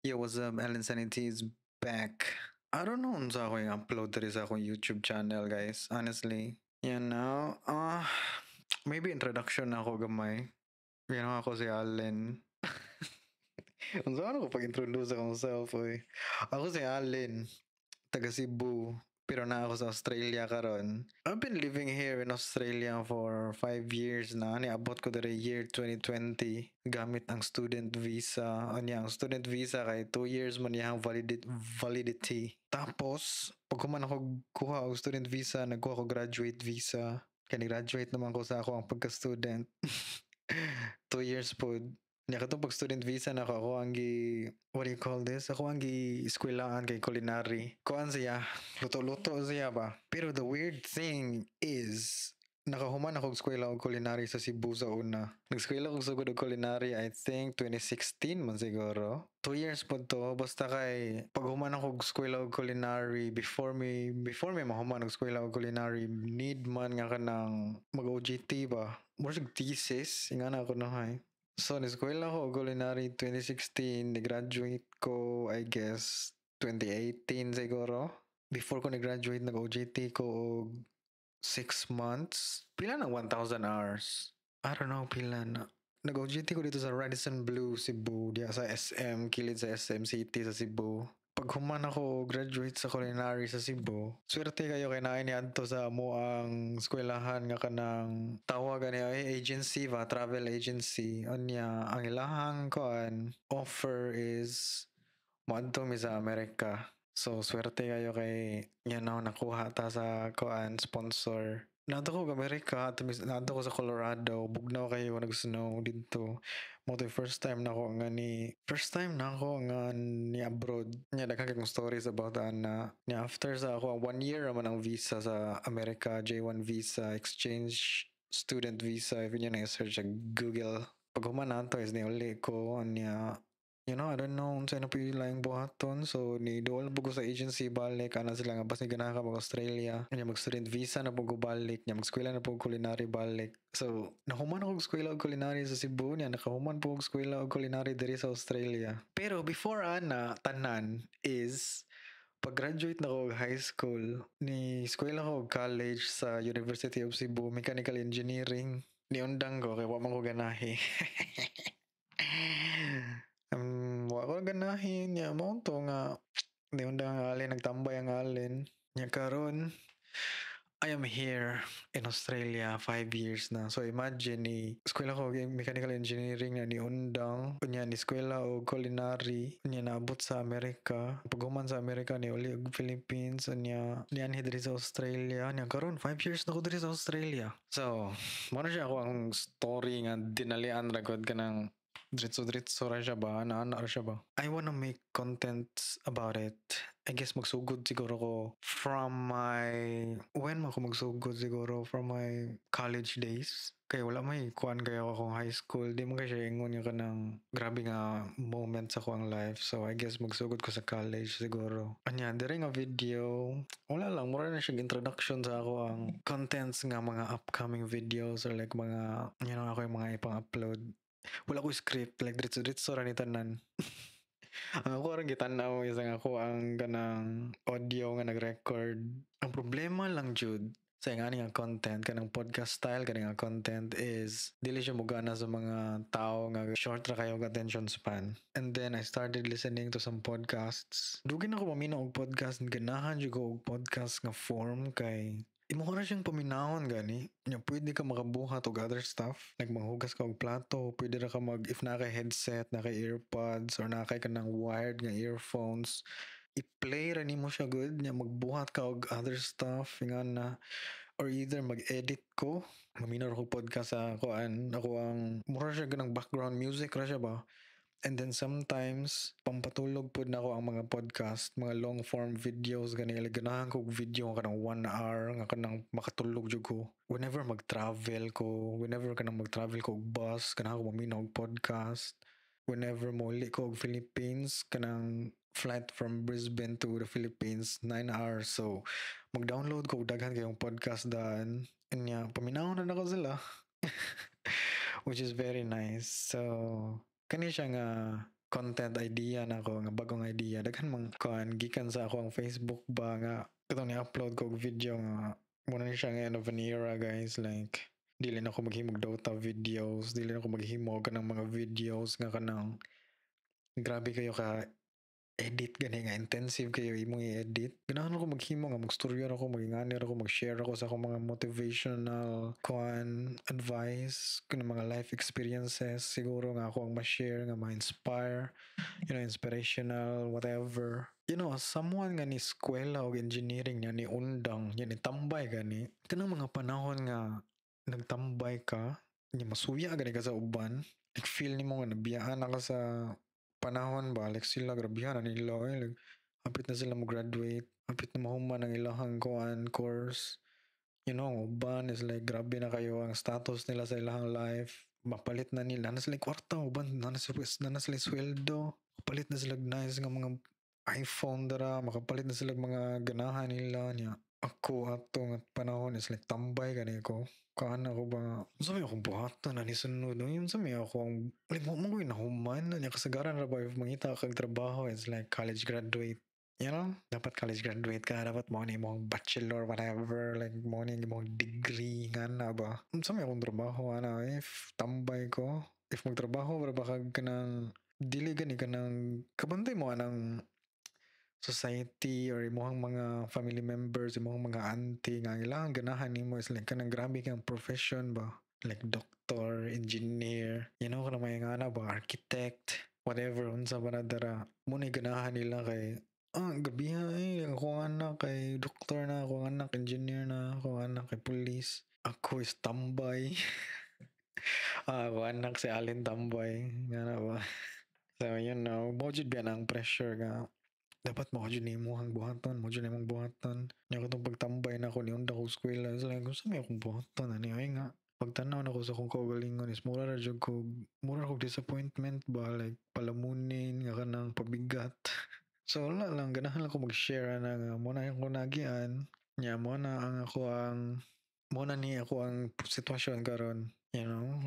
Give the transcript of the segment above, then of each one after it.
Yo, what's up? Ellen Sanity is back. I don't know unsa ako yung upload diri sa akong YouTube channel, guys. Honestly. Maybe introduction na ako gamay. Ako si Allen. Unsa ano ko pag-introduce akong self, oy? Ako si Allen, taga Cebu, pero naa ako sa Australia karon. I've been living here in Australia for 5 years na. Niabot ko diri year 2020 gamit ang student visa. Anya, ang student visa kay 2 years man iyang validity. Tapos, pag human ako kuha og student visa, nagkuha ko graduate visa. Kay ni-graduate naman ko sa ako ang pagka-student. 2 years pod. Nya katong pag student visa na ako ang gi, what do you call this? Ako ang gi eskwelaan kay culinary. Kuan siya, luto-luto siya ba. Pero the weird thing is nakahuman ako og eskwela og culinary sa Cebu sa una. Nag-eskwela og sugod og culinary, I think 2016 man siguro. 2 years pod to. Basta kay pag human ako og eskwela og culinary, before me mahuman og eskwela og culinary, need man nga kanang mag OJT ba. Mura siya thesis, ingana ako na hay. So, ni-eskwela ko og culinary 2016, ni-graduate ko, I guess, 2018 siguro. Before ko ni-graduate, nag-OJT ko og 6 months. Pila na 1,000 hours? I don't know, pila na. Nag-OJT ko dito sa Radisson Blu, Cebu, diya sa SM, kilid sa SM City sa Cebu. Pag human ako graduate sa culinary sa Cebu, swerte kayo kay naay niadto sa amo ang eskwelahan nga kanang tawag ani ay agency ba, travel agency. Unya, ang ilahang kuan offer is moadto mi sa Amerika. So swerte kayo kay nakuha ta sa kuan sponsor. Naadto ko og Amerika, naadto ko sa Colorado, bugnaw kayo, nag-snow didto. Mao to'y first time nako nga ni abroad. Nya daghan kay kong stories about ana. Nya after sa ako one year raman ang visa sa Amerika, J1 visa, exchange student visa, if inyo na i-search sa Google. Pag human nato is niuli ko, nya I don't know unsa na pud laing buhaton, so ni duol pud ko sa agency balik. Ana sila nga basta ganahan ka mag Australia, nya mag student visa na pud ko balik, nya mag-eskwela na pud culinary balik. So nahuman ako og eskwela og culinary sa Cebu, nya nakahuman pud og eskwela og culinary diri sa Australia. Pero before ana tanan is pag-graduate na ko og high school, ni eskwela ko og college sa University of Cebu, mechanical engineering. Niundang ko kay wa man ko ganahi. Wa ko ganahi, nya mao to nga niundang ang alin, nagtambay ang alin. Nya karon I am here in Australia 5 years na. So imagine, ni eskwela ko og mechanical engineering na niundang, unya ni eskwela og culinary, unya naabot sa Amerika. Pag human sa Amerika ni uli og Philippines, unya nianhi diri sa Australia. Nya karon 5 years na ko diri sa Australia. So, mao na siya ako ang story nga dinalian ra gud, kanang diretso-diretso ra siya ba, ana ra siya ba. I wanna make contents about it. I guess magsugod siguro ko from my, when man ko magsugod, siguro from my college days. Kay wala may kuan kayo akong high school, di man kay siya ingon nga kanang grabe nga moment sa akong life. So I guess magsugod ko sa college siguro. Anya, diri nga video, wala lang, mura na siya introduction sa ako ang contents nga mga upcoming videos or like mga, ako yung mga ipang-upload. Wala ko script, like diretso-diretso ra ni tanan. Ang ako ra gitan-aw is ang ako ang kanang audio nga nag-record. Ang problema lang jud sa ingani nga content, kanang podcast style kani nga content, is dili siya mogana sa mga tao nga short ra kayo og attention span. And then I started listening to some podcasts. Dugay na ko maminaw og podcast, ganahan jud ko og podcast nga form kay imo ra siyang paminawon gani. Nya pwede ka makabuhat og other stuff. Like manghugas ka og plato, pwede ra ka mag, if naa kay headset, naa kay earpods or naa kay kanang wired nga earphones, i-play ra nimo siya gud, nya magbuhat ka og other stuff ingana, or either mag-edit ko, maminaw ra ko podcast sa kuan, ako ang mura siya ganang background music ra siya ba. And then sometimes pampatulog pud nako ang mga podcast, mga long form videos gani. Like ganahan ko og video nga kanang 1 hour nga kanang makatulog jud ko. Whenever kanang mag-travel ko og bus, ganahan ko maminaw og podcast. Whenever mouli ko og Philippines, kanang flight from Brisbane to the Philippines, 9 hours. So mag-download ko og daghan kayong podcast daan. Nya paminawon na nako sila. Which is very nice. So kani siya nga Content idea na ako nga bagong idea, daghan mang kuan gikan sa ako ang Facebook ba nga katong ni-upload ko og video nga mao na siya nga end of an era, guys. Like, dili na ako maghimog Dota videos, dili na ako maghimo kanang mga videos nga kanang grabe kayo ka edit gani, nga intensive kayo imong i-edit. Ganahan ako maghimo nga magstorya ako, magingani ako, mag-share ako sa akong mga motivational kuan, advice, kanang mga life experiences siguro nga ako ang ma-share nga ma-inspire, inspirational, whatever. As someone nga ni eskwela og engineering niya, ni undang niya, ni tambay gani, kanang mga panahon nga nagtambay ka niya, masuya gani ka sa uban, like feel nimo nga nabiyaan na ka sa panahon ba. Like sila, grabehan na nila eh. Like, hapit na sila mo graduate, hapit na mahuman ang ilahang kuan, course. Ang uban is like grabe na kayo ang status nila sa ilahang life, mapalit na nila na sila kwarta, uban na sila sweldo, mapalit na sila nice nga mga iPhone dara, makapalit na sila mga ganahan nila niya. Ako ato nga panahon is like tambay gani ko, kaan ako ba, unsa may akong buhaton ani sunod, no? Unsa may ako ang like mo mo nahuman na niya, kasagaran ra ba if mangita kag trabaho is like college graduate. Dapat college graduate ka, dapat mo ni imong bachelor, whatever, like mo ni imong degree nga na ba. Unsa may akong trabaho ana if tambay ko? If magtrabaho ra ba kag kanang dili gani kanang kabantay mo anang society or imong mga family members, imong mga auntie nga ang ilang ganahan nimo is like kanang grabe kang profession ba, like doctor, engineer, kanang mga ngana ba, architect, whatever, unsa ba na dara mo ni ganahan nila kay gabiha eh, ako ang anak kay doktor na, ako ang anak engineer na, ako ang anak kay police. Ako is tambay. Ako anak si Alin tambay nga na ba. So mao jud biya ang pressure nga dapat mo jud nimo ang buhaton, mo jud nimong buhaton. Nya katong pagtambay na ako, niunda ko eskwela, so like, unsa may akong buhaton ani ay nga. Pagtanaw nako sa akong kaugalingon is mura ra jud ko, mura ko disappointment ba, like palamunin nga kanang pabigat. So wala lang, ganahan lang ko mag-share na nga mo na akong nagian. Nya mo na ang ako ang mo na ni ako ang sitwasyon karon.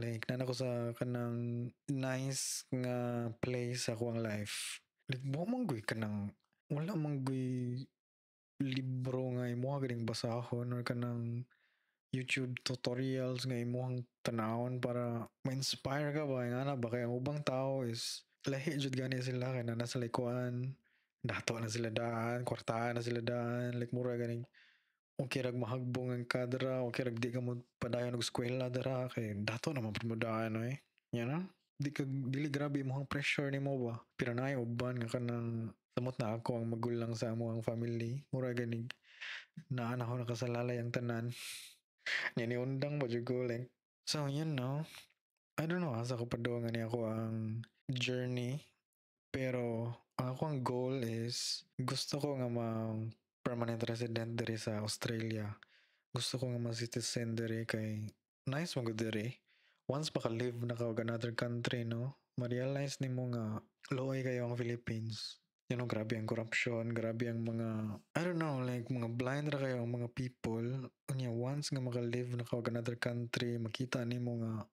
Like naa ko sa kanang nice nga place sa akong life. Like wa man guy kanang wala man guy libro nga imuha ganing basahon or kanang YouTube tutorials nga imuhang tanawon para ma-inspire ka ba nga na ba, kay ang ubang tao is lahi jud gani sila kay naa sila kuan, dato na sila daan, kwartahan na sila daan, like mura ganing okay rag mahagbong ang kadra, okay rag di ka mo padayon og eskwela dara kay dato naman pud mo daan oy. Di ka dili grabe imong pressure nimo ba. Pero naay uban nga kanang samot na ako ang magulang sa among family, mura ganig naa na ako nakasalalay ang tanan. Nya niundang ba jud ko, like so I don't know asa ko padung ani ako ang journey, pero ang ako ang goal is gusto ko nga ma permanent resident diri sa Australia. Gusto ko nga ma-citizen diri kay nice man gud diri. Once maka-live na ka og another country, no, ma-realize nimo nga luoy kayo ang Philippines. Grabe ang corruption, grabe ang mga, I don't know, like mga blind ra kayo ang mga people. Unya, once nga maka-live na ka og another country, makita nimo nga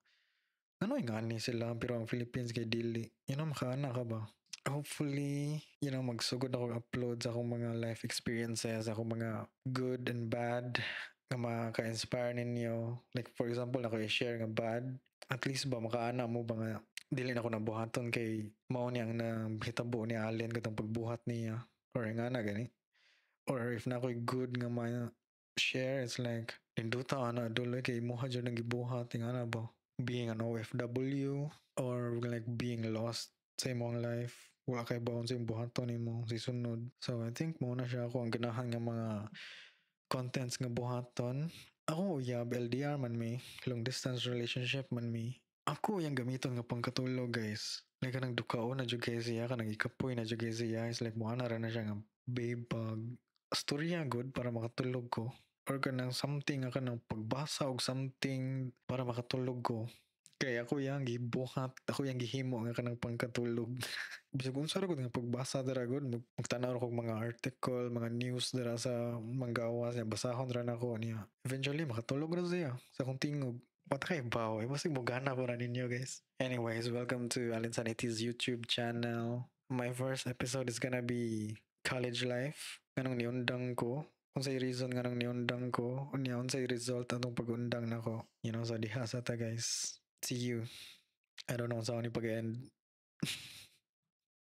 ano nga ni sila pero ang Philippines kay dili. Makaana ka ba? Hopefully, magsugod ako upload sa akong mga life experiences, akong mga good and bad nga maka-inspire ninyo. Like for example, ako i-share nga bad. At least ba makaana mo ba nga dili na ako nabuhaton kay mao ni ang nahitabo ni Allen katong pagbuhat niya or nga na gani. Or if na ako'y good nga ma-share, it's like ninduta ana duloy kay imuha jud ang gibuhat nga na ba, being an OFW or like being lost sa imong life, wala kay baon sa imong buhaton nimo sa sunod. So I think mo na siya ako ang ganahan nga mga contents nga buhaton. Ako uyab, LDR man mi, long distance relationship man mi. Ako yung gamiton nga pangkatulog, guys. Like kanang dukaon na jud kay siya, kanang ikapoy na jud kay siya, is like mo na ra na siya nga, "Babe, pag storya good para makatulog ko," or kanang something nga kanang pagbasa og something para makatulog ko. Kaya ako yang gibuhat, ako yang gihimo nga kanang pangkatulog. Bisag unsa ra gud nga pagbasa dira gud, magtanaw ra kog mga article, mga news dira sa manggawas niya, basahon ra nako niya. Eventually makatulog ra siya sa akong tingog. Wa ta kahibaw eh. Basig mugana ko na ninyo, guys. Anyways, welcome to Allen Sanity's YouTube channel. My first episode is gonna be college life. Nganong niundang ko. Unsay reason nganong niundang ko. Unya unsay result atong pag-undang nako. So diha sa ta, guys. See you. I don't know sa ni pag-end.